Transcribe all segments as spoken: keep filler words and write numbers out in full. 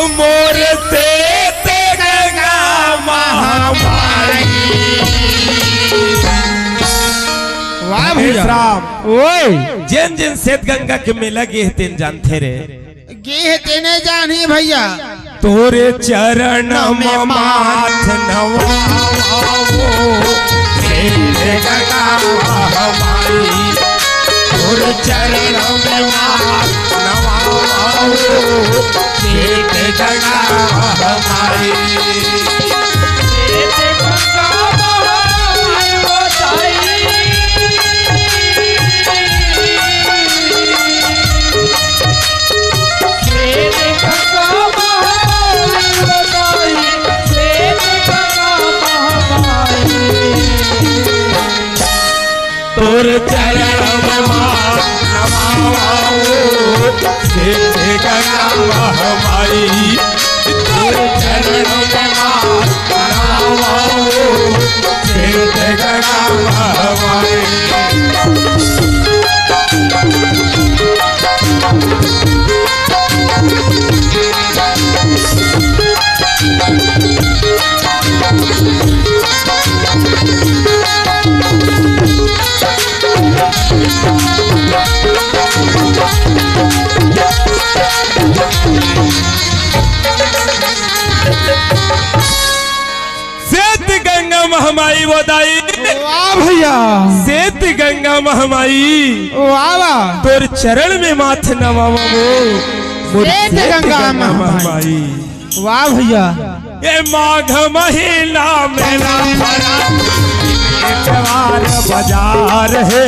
मोर श्वेत गंगा महामाई। वाह भैया। राम। ओए। जेन जेन श्वेत गंगा के मेला गे हे तेन जानथे रे। गे हे तेने जानही भैया। तोरे चरण में माथ नवावो, श्वेत गंगा महामाई। तोरे चरण में माथ नवावो, श्वेत गंगा महामाई। तोर चरण में माथ नवावो, श्वेत गंगा महामाई। तोर चरण में माथ नवावो, श्वेत गंगा महामाई। श्वेत गंगा महामाई वो दाई। वाह भैया। श्वेत गंगा महामाई। वाह, वाह। तोर चरण में माथ नवावो। मोर श्वेत श्वेत गंगा गंगा महामाई। महामाई। वाह भैया। ये माघ महीना मेला भरा, इतवार बाजार हे,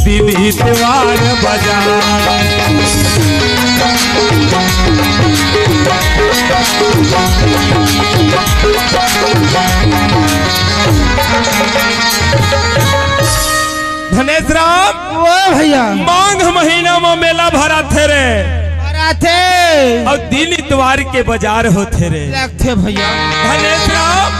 दिन इतवार बाजार। धनेश राम, ओ भैया। माघ महीना म मेला भराथे रे। भराथे। अउ दिन इतवार के बाजार होथे रे। लगथे भैया। धनेश राम,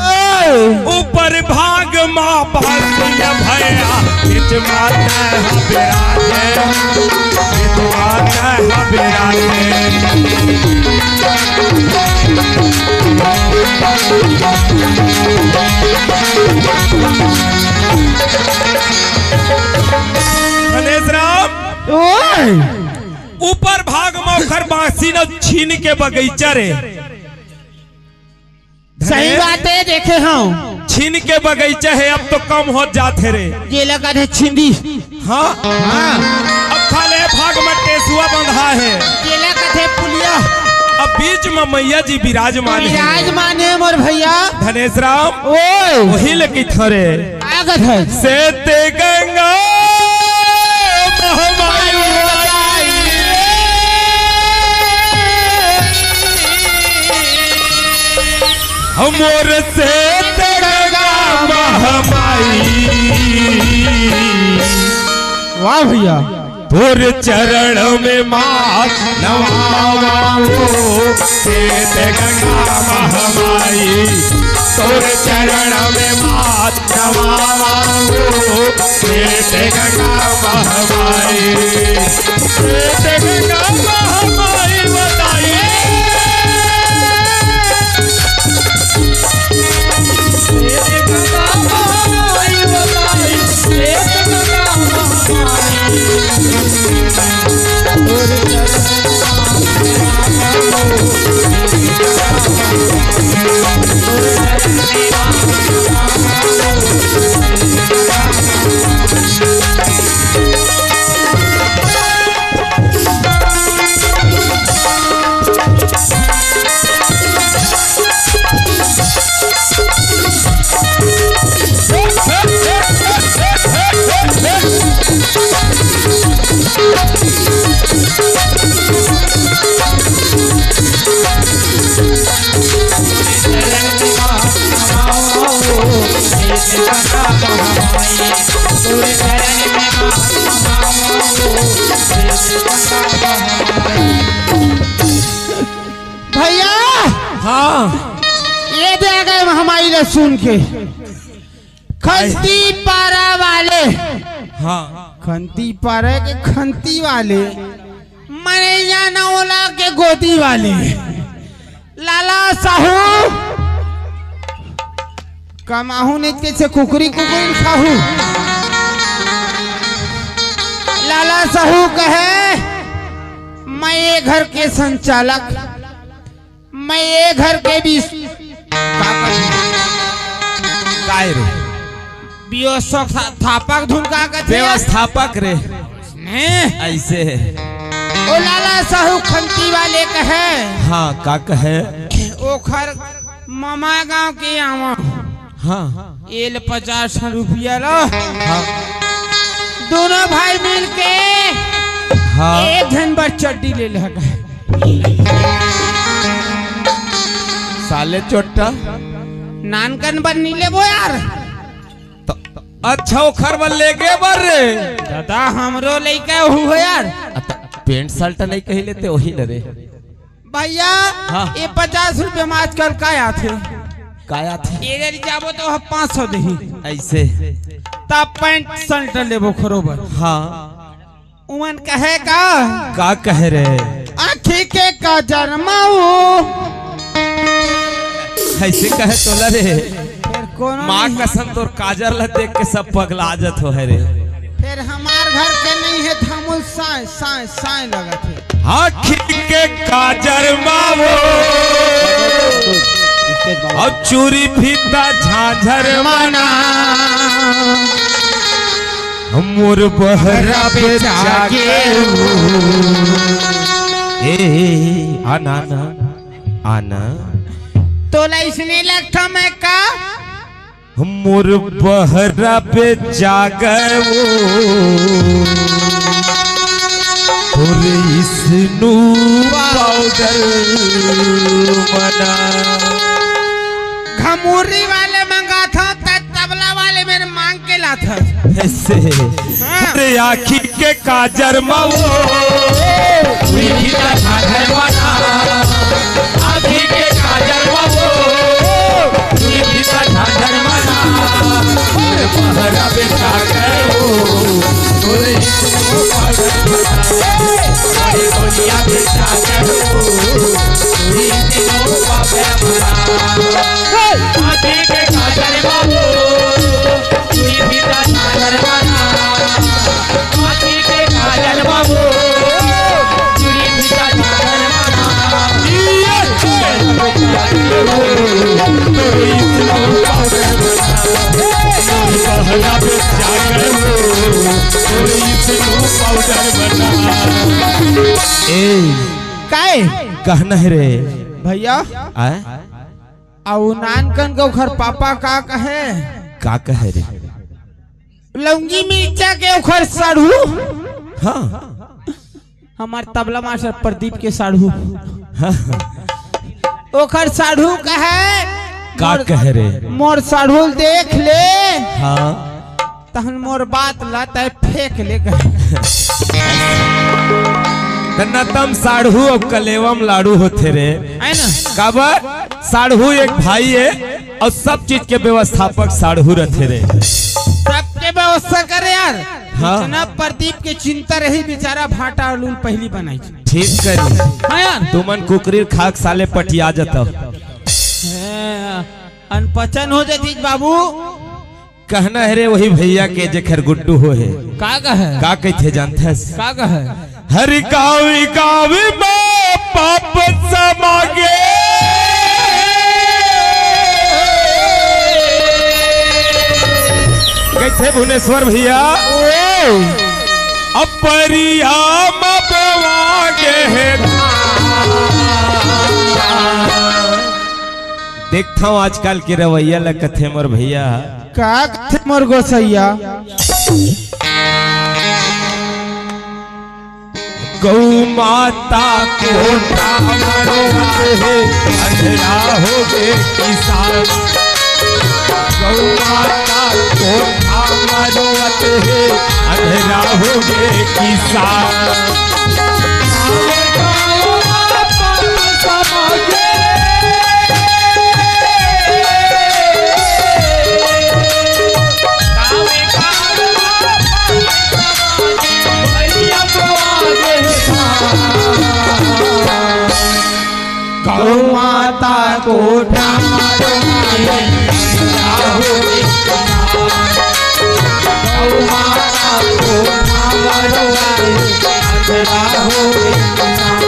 ओए। ऊपर भाग मा बासिया भैया, बीच माता ह बिराजे, बीच माता ह बिराजे। धनेश राम, ओए। ऊपर भाग म ओखर बांसी न छीन के बगीचा रे। सही धनेश, बात हे, देखे हंव। छीन के बगीचा हे, अब तो कम होत जात हे रे। जेला कथे छिंदी। हाँ। हाँ। अब खाल्हे भाग म टेसुआ बंधा हे। जेला कथे पुलिया। अब बीच म मैया जी विराजमान हे। विराजमान हे मोर भैया। धनेश राम। ओए। वही ले कहिथंव रे। का कथे? श्वेत गंगा महामाई। हमर श्वेत गंगा महामाई। वाह भैया। तोर चरण में माथ नवावो, श्वेत गंगा महामाई। तोर चरण में माथ नवावो, श्वेत गंगा महामाई। श्वेत गंगा महामाई बताई। भैया, हाँ। ये दे आ गए महामाई ला सुन के। खंती पारा वाले। हाँ। खंती पारा के खंती वाले। मने या ना ओला गोदी वाले। लाला साहू, कमाहू नहीं कैसे कुकरी कुकरी खाहू। लाला साहू कहे, मैं ये घर के संचालक, मैं ये घर के भी का कहे? काय रे? व्यवस्थापक धुन का कथे? व्यवस्थापक रे। ने? ऐसे। ओ लाला साहू खंती वाले कहे। हाँ, का कहे? ओखर मामा गांव के आवा। हाँ। एल पचास रुपया लो। हाँ। दोनों भाई मिल के हाँ। एक झन बर चड्डी ले लगा। साले चोट्टा। नानकन बर नी लेबो यार। तो अच्छा, ओखर बर लेगे बर रे। दादा, हमरो लइका हू हो यार। अत पेंट शर्ट नहीं कही लेते, वही न रे। भैया, हाँ। ये पचास रुपया में आजकल का आथे? का आथे? ये जरी जाबो तो हम पाँच सौ देही। ऐसे। तब पैंट शर्ट लेबो खरोबर। हाँ। उमन कहे का? का कहे रे? आँखी के काजर माऊ। ऐसे कहे तोला रे। फिर कोनो माँ नहीं। कसम, तोर काजर ला देख के सब पगला जत हो है रे। फिर हमार घर के नहीं है, थामुल साय, साय, साय लगत है। आँखी के काजर मावो, अउ चूरी फीता झांझर मना। मोर बहरा पे जागे हो। ए, आना, आना, आना। तोला इसने लगता मैं का? मोर बहरा पे जागे वो, तोर स्नो पाउडर मना। घमूरी वाले मंगाथो, त तबला वाले मेर मांग के लाथस। ऐसे। हाँ। अरे आँखी के काजर मावो, चूड़ी फीता झांझर मना। आँखी के काजर मावो, चूड़ी फीता झांझर मना। अरे बहरा बेटा कहो, तोरे इसको पागल बना। अरे दुनिया बेटा कहो, चूड़ी तीनों पागल बना। आँखी के काजर मावो, चूड़ी फीता झांझर मना। आँखी के काजल बाबू, चूड़ी फीता झांझर मना। ए, काय? कहना है रे। भैया। आय? अउ नानकन के ओखर पापा का कहे? का कहे रे? लौंगी मिर्चा के ओखर साढ़ू। हाँ। हमार तबला मास्टर प्रदीप के साढ़ू। हाँ। ओखर साढ़ू कहे, का मोर, कहे रे? मोर साढ़ू देख ले। हाँ। तहन मोर बात ला तय फेंक ले कहे। त नतम साढ़ू अउ कलेवम लाड़ू होथे रे। है ना? काबर? साढ़ू एक भाई है। अउ सब चीज के व्यवस्थापक साढ़ू रथे रे। सबके व्यवस्था करे यार। हाँ। इतना प्रदीप के चिंता रही, बेचारा भाटा अउ लून पहली बनाई। ठीक करी। हाँ यार। तुमन कुकरी खाक साले पटिया जतव। हैं, अनपचन हो जाती बाबू। कहना है रे वही भैया के जेखर गुड्डू हो है। का कहे? का कहिथे जानथस? का कहे? हर गाँव गाँव में पाप समागे। कहिथे भुवनेश्वर भैया, अपरिया में बवागे है। देखथव आजकल के रवैया ल कथे मोर भैया। का कथे मोर गोसैया? गौ माता कोठा मरोवत हे, अंधेरा हो गे किसान। गौ माता कोठा मरोवत हे, अंधेरा हो गे किसान। माता कोठा मारो आए, राहु एक नाम। गौ माता कोठा मारो आए, राहु एक नाम।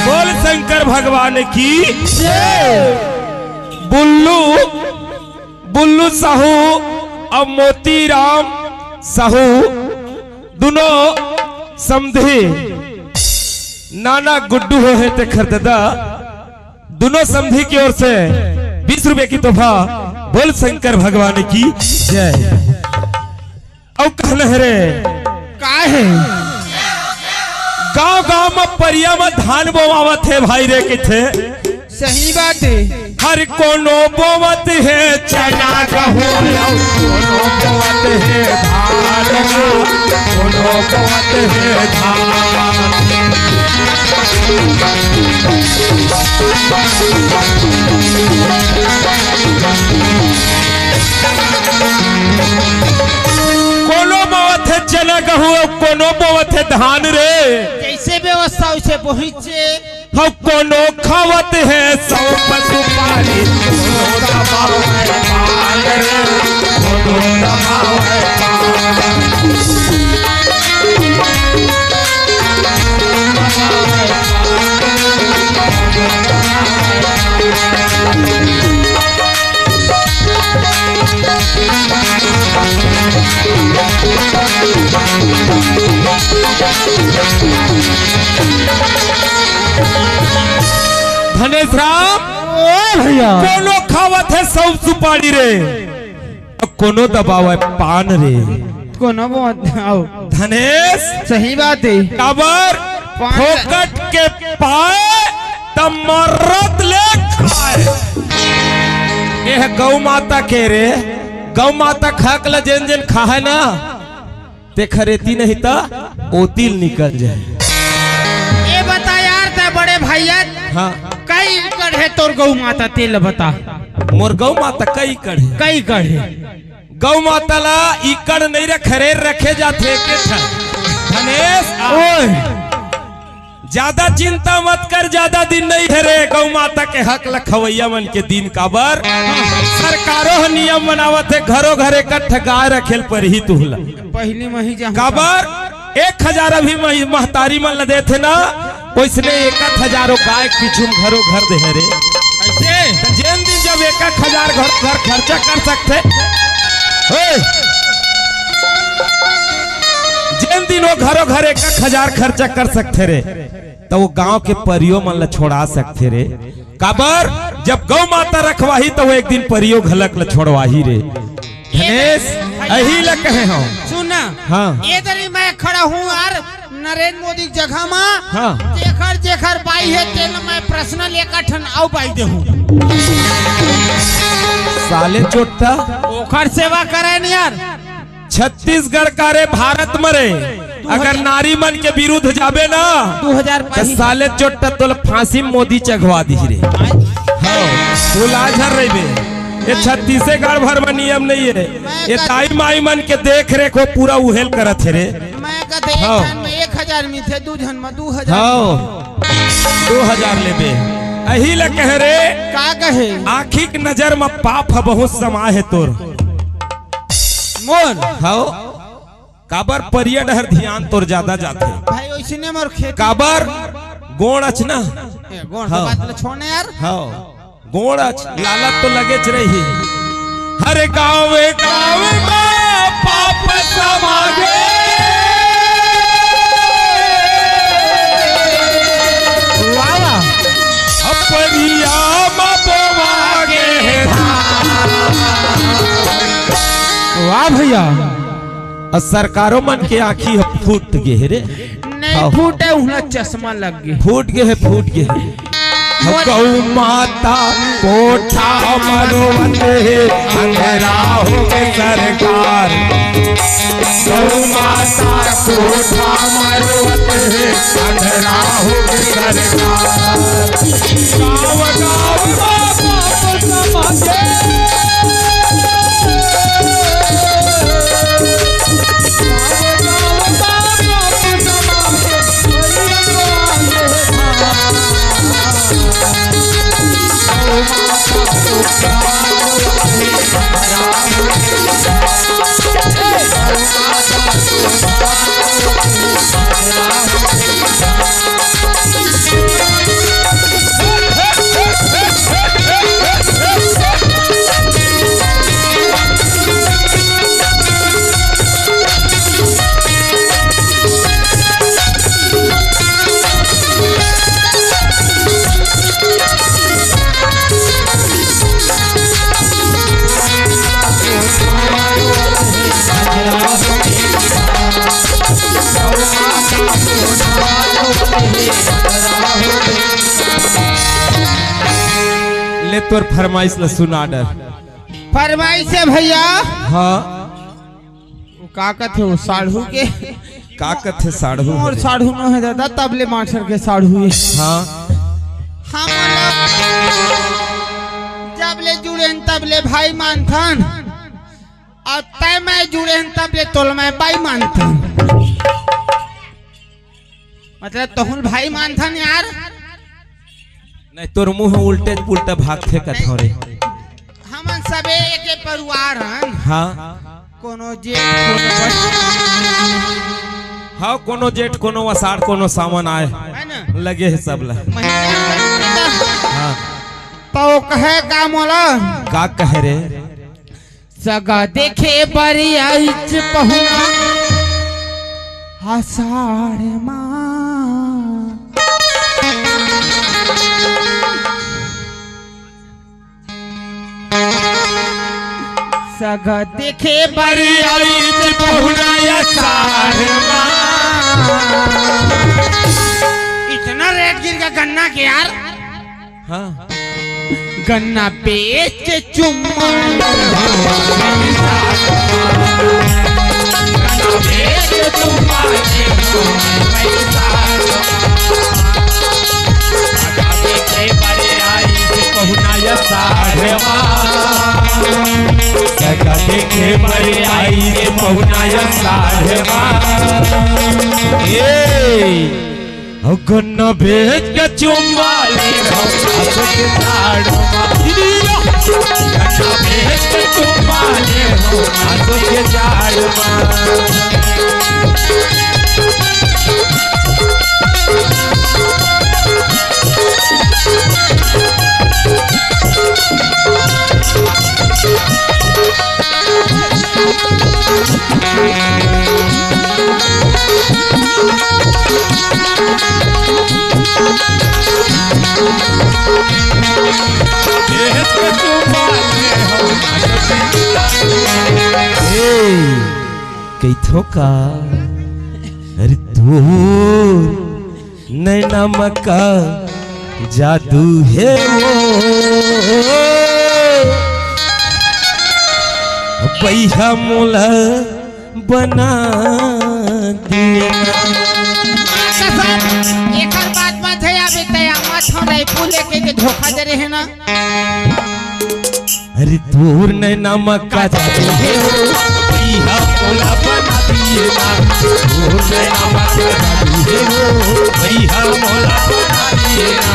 बोल शंकर भगवान की जय। बुल्लू, बुल्लू साहू अउ मोतीराम साहू दुनों समधी नाना गुड्डू हो हे तेखर ददा, दुनों समधी की ओर से बीस रुपए की तोहफा। बोल शंकर भगवान की जय। अउ कहना हे रे, का हे? गांव गांव म परिया म धान बोवावत हे भाई रे, किथे सही बात हे। हर कोनो बोवत हे चना गहूं, कोनो बोवत हे धान, कोनो बोवत हे धान। कोनो बोवत हे चना गहूं, कोनो बोवत हे धान रे। जैसे व्यवस्था वैसे पहुंचे। हव कोनो खावत हे सौंफ सुपारी, कोनो दबावत हे पान रे, कोनो दबावत हे पान। धनेश राम, ओ भैया। कोनो खावत हे सौंफ सुपारी रे, कोनो दबावत हे पान रे। कोनो बात, आओ। धनेश, सही बात हे। काबर? पान फोकट के पाए त मरत ले खाए। एह गौ माता के रे, गौ माता के हक ल जेन जेन खाहे ना, तेखर एती नहीं त ओती ल निकल जाए। ए बता यार, तैं बड़े भैया, हाँ। कई एकड़ हे तोर गौ माता, तेला बता। मोर गौ माता कई एकड़ हे? कई एकड़ हे? गौ माता ला एकड़ नहीं रखे रे, रखे जाथे एक एक ठन। धनेश, आ। ओए। ज्यादा चिंता मत कर, ज्यादा दिन नहीं हे रे। गौ माता के हक ल खवैया मन के दिन काबर? सरकारो ह नियम बनावत हे, घरो घर एक ठा गाय रखे ल परही तुहला। पहिली मही जहाँ काबर? एक हजार अभी मही-, महतारी मन ल देथे ना, ओइसने एक आध हजार ओ गाय के पीछू म घरो घर दे हे रे। कैसे? त जेन दिन जब एक आध हजार घरो घर खर्चा कर सकथे, ओए, जेन दिन ओ घरो घर एक आध हजार खर्चा कर सकथे रे, त ओ गांव के परियो मन ल छोड़ा सकथे रे। काबर? जब गौ माता रखवाही, त ओ एक दिन परियो घलक ल छोड़वाही रे। धनेश, अही ल कहे हंव। सुन ना। हाँ। ए दरी मैं खड़ा हूँ यार, नरेंद्र मोदी के जगह मा। हाँ। जेखर जेखर बाई हे, तेला मैं पर्सनल एक ठन अउ बाई देहूँ। साले चोट्टा। ओखर सेवा करे न यार। छत्तीसगढ़ का रे, भारत म रे, अगर नारी मन के विरुद्ध जाबे ना, दू हजार त साले चोट्टा तोला फांसी म मोदी चघवा दिही रे। हाँ, तू लाजर रहिबे। ये छत्तीसगढ़ भर म नियम नहीं हे। ये दाई माई मन के देख रेख हो पूरा उहेल करत हे रे। मैं कथे एक हाँ। झन में एक हजार मिलथे, दू झन में दू हजार। हाँ, दू हजार लेबे। अही ल कहे रे। का कहे? आँखी के नजर म पाप ह बहुत समाय हे तोर। मोर। हाँ। काबर परिया डहर धियान तोर जादा जाथे? भाई, ओइसने मोर खेत काबर? गोंड़ अच ना। ए, गोंड़ के हाँ। बात ल छोड़ ना यार। हाँ, गोंड़ अच, लालच तो लगेच रही। हर गाँव गाँव म पाप समागे। वाह, वाह। अब परिया म बोवा गे हे धान। वाह भैया। अउ सरकारो मन के आँखी ह फूट गे हे रे। नहीं हाँ। फूटे, उहाँ चश्मा लग गे। फूट गे हे, फूट गे हे। गौ माता कोठा म रोवत हे, अंधरा होगे सरकार। गौ माता कोठा म रोवत हे, अंधरा होगे सरकार। गाँव गाँव म बाप समाजे। ले तोर फरमाइश ल सुना डर। फरमाइश हे भैया। हाँ। वो का कथे वो साढ़ू के? का कथे साढ़ू मोर हरे? साढ़ू नो हे दादा, तब ले मास्टर के साढ़ू हे। हाँ। हम लोग जब ले जुड़े हन तब ले भाई मानथन, अउ तैं मैं जुड़े हन तब ले तोला मैं बाई मानथन। मतलब तोहूँ ल भाई मानथन यार। नहीं, तोर मुँह उल्टे पुल्टा भागथे कथौं रे। हमन सबे एके परिवार हन। हाँ। कोनो जेठ, कोनो बस। हाँ, कोनो जेठ, कोनो असाढ़, कोनो सावन आय। हे ना? लगे हे सब ला। महीना हाँ। त वो कहे का मोला? का कहे रे? सगा देखे बर आइच पहुना असाढ़ मा। सगा देखे बर आइच पहुना असाढ़ मा। इतना रेट गिर गे गन्ना के यार। हाँ। गन्ना बेच के चुम्मा। सगा देखे बर आइच पहुना असाढ़ मा। ए, अउ गन्ना बेच के चुम्मा ले हँव आसो के जाड़ मा। गन्ना बेच के चुम्मा ले हँव आसो के जाड़ मा। ए, कहिथों का, अरे तोर नैना म का जादू हे वो, बइहा मोला बना दे। कसम, एकर बात मत हे, अभी तैं आमा छौं रायपुर लेके के धोखा दे रहे ना। अरे तोर नैना म का जादू हे वो, बइहा मोला बना दिए ना। तोर नैना म का जादू हे वो, बइहा मोला बना दिए ना।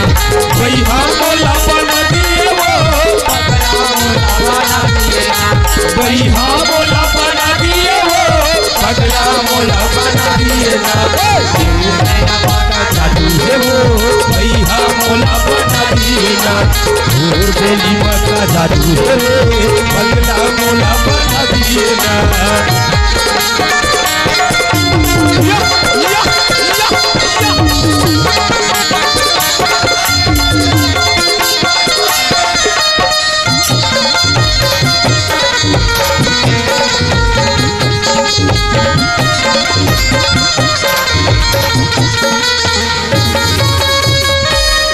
बइहा मोला बना दिए वो, पगला मोला बना दिए ना। बइहा मोला बना दिए वो, पगला मोला बना दिए ना। तोर नैना म का जादू हे वो, बइहा मोला बना दिए ना। तोर बोली म का जादू हे रे, पगला मोला बना दिए ना।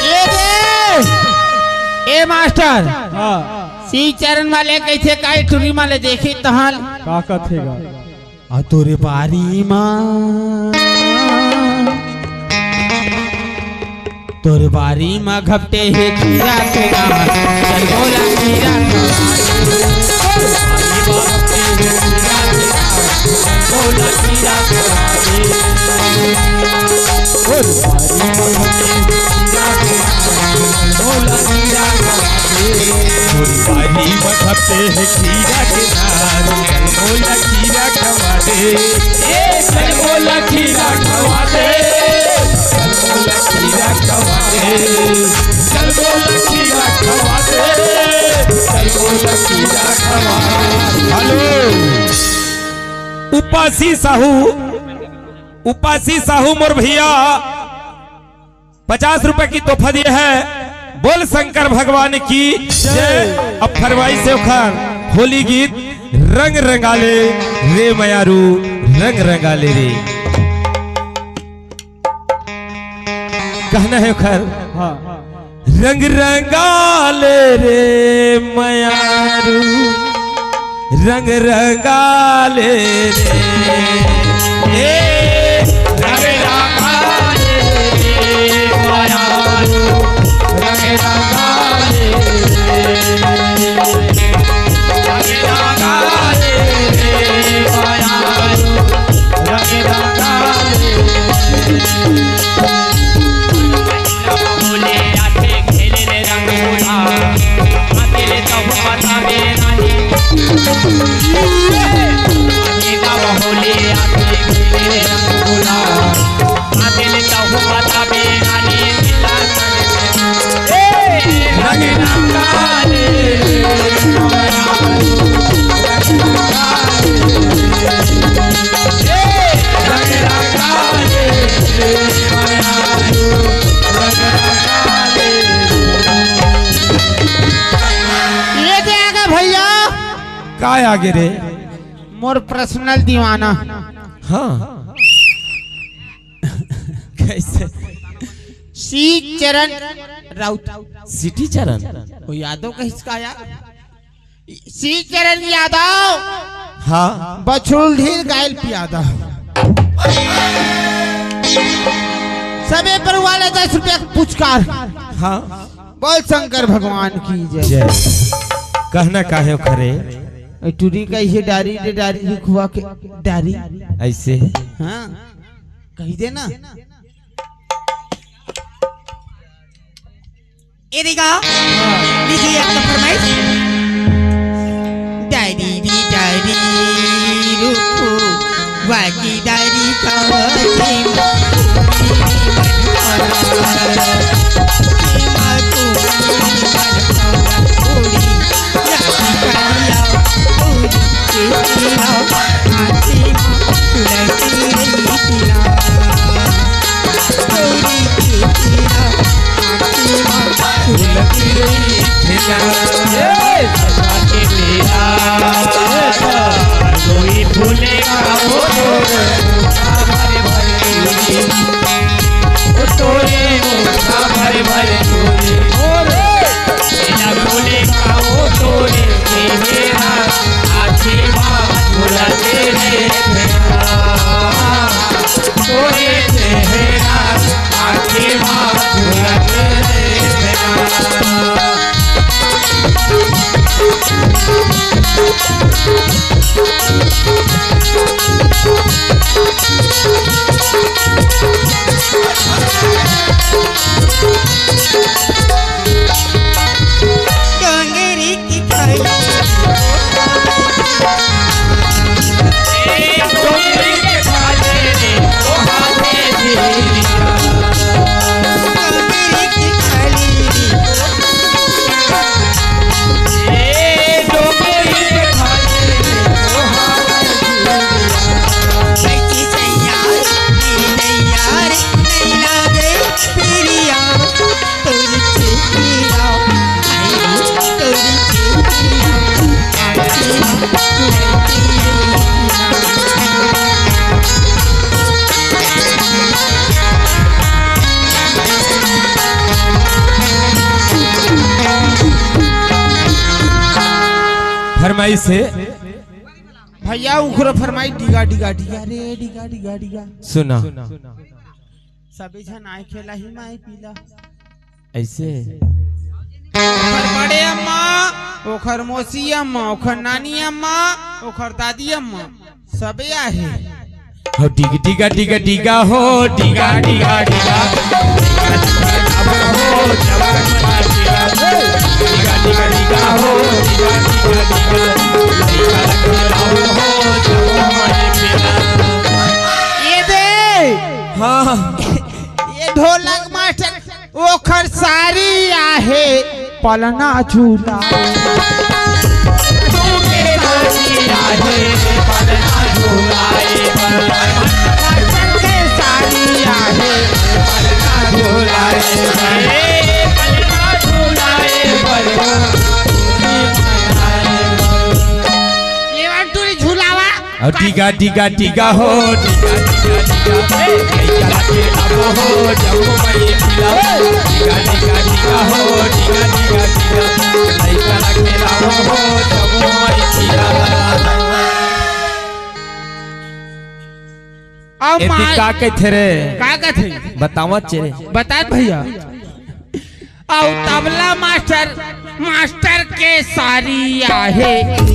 ए रे! हाँ। शिव चरण वाले कहिथे, काय टुरी वाले देखे तहाल। का कथे गा? आ तोरे बारी मा, तोरे बारी मा घपटे हे खीरा के नार, चल बोला खीरा खवा दे। बोला खीरा खवा दे। बोला खीरा खवा दे। तोरी बारी म खपे हे खीरा के नार, चल बोला खीरा खवा दे। ए, चल बोला खीरा खवा दे। चल बोला खीरा खवा दे। चल बोला खीरा खवा दे। चल बोला खीरा खवा दे। हेलो। उपासी साहू, उपासी साहू मोर भैया पचास रुपए की तोहफा दिए है। बोल शंकर भगवान की जय। अब फरमाइश हे ओखर होली गीत, रंग रंगाले रे मयारू, रंग रंगाले रे। कहना हे ओखर, हाँ। रंग रंगाले रे मयारू, रंग रंगाले रे। ए, रंग रंगाले रे मयारू, रंग रंगाले रे। रंग रंगाले रे मयारू, रंग रंगाले रे। बोले आथे खेले ले रंग गुलाल, आते ले तो पता मेरा नहीं। ये का बोले आथे खेले ले रंग गुलाल, आते ले तो पता मेरा नहीं। ए, रंग रंगाले, रंग रंगाले। ये दे आगे भैया। काय आगे रे? मोर पर्सनल दीवाना। हाँ। कैसे? श्री चरण राउत। सिटी चरण। कोई यादव कहिस का यार? श्री चरण यादव। हाँ। बछरुल ढील गायल पियादा। सबे पर वाले दस रुपया के पुचकार। हाँ। बोल शंकर भगवान की जय। जय। कहना काहे खरे? ए टुरी कहिसे डारी रे डारी रुखवा के डारी। ऐसे। हाँ। कहि दे ना। ए रे गा, लीजिए आपका फरमाइश। डायरी री डायरी रुको, वाकी डायरी का वाकी। फरमाइश हे। भैया, उखरो फरमाइश, डिगा, डिगा, डिगा, रे, डिगा, डिगा, डिगा। सुना। सबे झन आए खेला ही माई पीला। ऐसे? ओखर बड़े अम्मा, ओखर मौसी अम्मा, ओखर नानी अम्मा, ओखर दादी अम्मा, सबे आहे। हो डिग डिगा डिगा डिगा हो, डिगा डिगा डिगा। डिगा डिगा डिगा हो, डिगा डिगा डिगा। ये दे। हाँ। ये ढोलक मास्टर ओखर सारी आहे पलना झूला। लेवन टूरी झुलावा। अउ टिगा, टिगा, टिगा हो, टिगा, टिगा, टिगा। ए, लइका लागे लाबो हो, जम्मो मई पिला। टिगा, टिगा, टिगा हो, टिगा, टिगा, टिगा। लइका लागे लाबो हो, जम्मो मई पिला। अब एती मार- का कथे रे? का कथे? बतावत चे। बता भैया। अउ तबला मास्टर, मास्टर के सारी आहे। मास्टर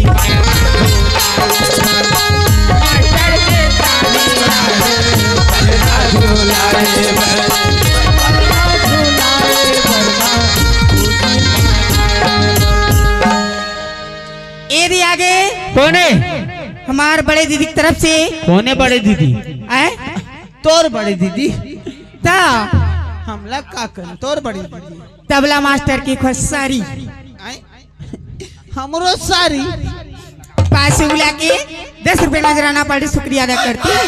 के सारी आहे। ए रे आगे। कोने? हमार बड़े दीदी की तरफ से। कोने बड़े दीदी? आए? तोर बड़े दीदी। ता। हमला का कर, तोर बड़े दीदी। तबला मास्टर की खुद सारी। आए? हमरो सारी। पास से बुला के दस रुपए नजराना पड़, शुक्रिया अदा करती हूँ।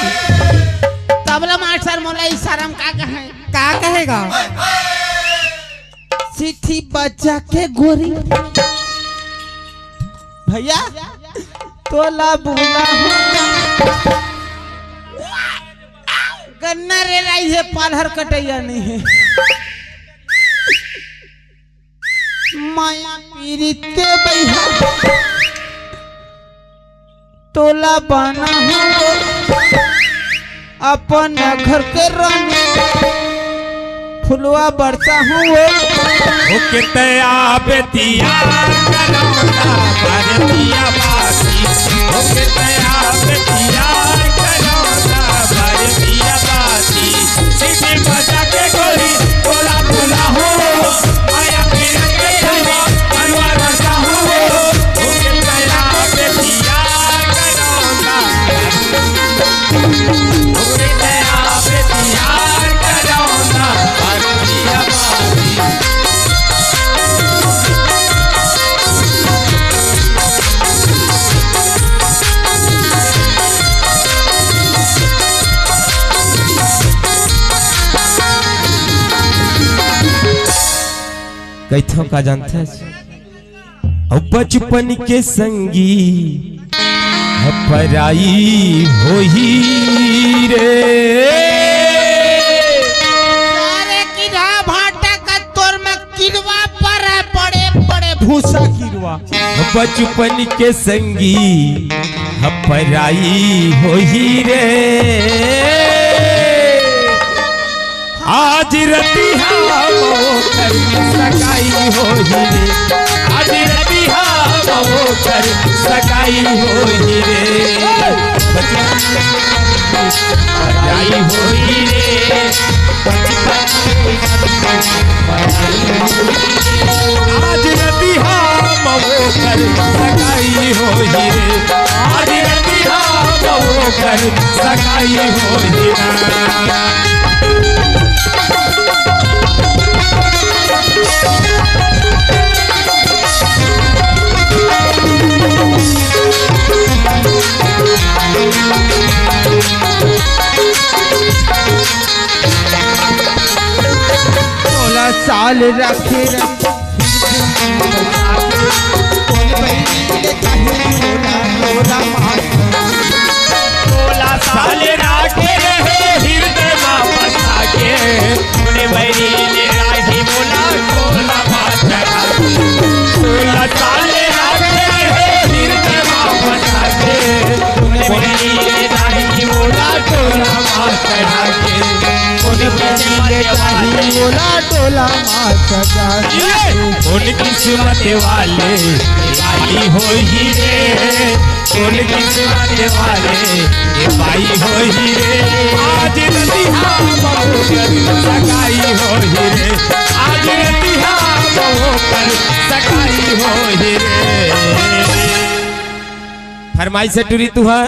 तबला मास्टर मोला इशारा में का कहे? का कहेगा? सीटी बजा के गोरी। भैया, तोला बोला हूँ। गन्ना रे राई है, पालहर कटैया नहीं है। माया पीरित के बैहा तोला बना हूँ अपन घर के रानी, फुलवा बरसा हूँ वो। ओके तया बेतिया करौना, भारतिया बासी। ओके तया बेतिया करौना, भारतिया बासी। सीटी बजा के गोरी, बोला बोला हो, माया पीरित के बैहा, फुलवा बरसा हूँ वो। कहिथव का जानथस? अउ बचपन के संगी ह पराई होही रे। अरे किरा भाटा का तोर में किरवा पर है, बड़े बड़े भूसा किरवा। बचपन के संगी ह पराई होही रे। आज रतिहा ओकर सगाई होही रे, आज रतिहा ओकर सगाई होही रे। सगाई होही रे। आज रतिहा ओकर सगाई होही रे, आज रतिहा ओकर सगाई होही रे। सोलह साल रखे रहे। सोलह साल राखे रहे हृदय मा बसा के, मोरे बैरी ले राही मोला सोलह बात। सोलह साल राखे रहे हृदय टोला मा सजा। कोन किस्मत वाले आई होही रे, कोन किस्मत वाले ये बाई होही रे। आज रतिहा बहू कर सगाई होही रे, आज रतिहा बहू कर सगाई होही रे। फरमाइश है टूरी तुहार।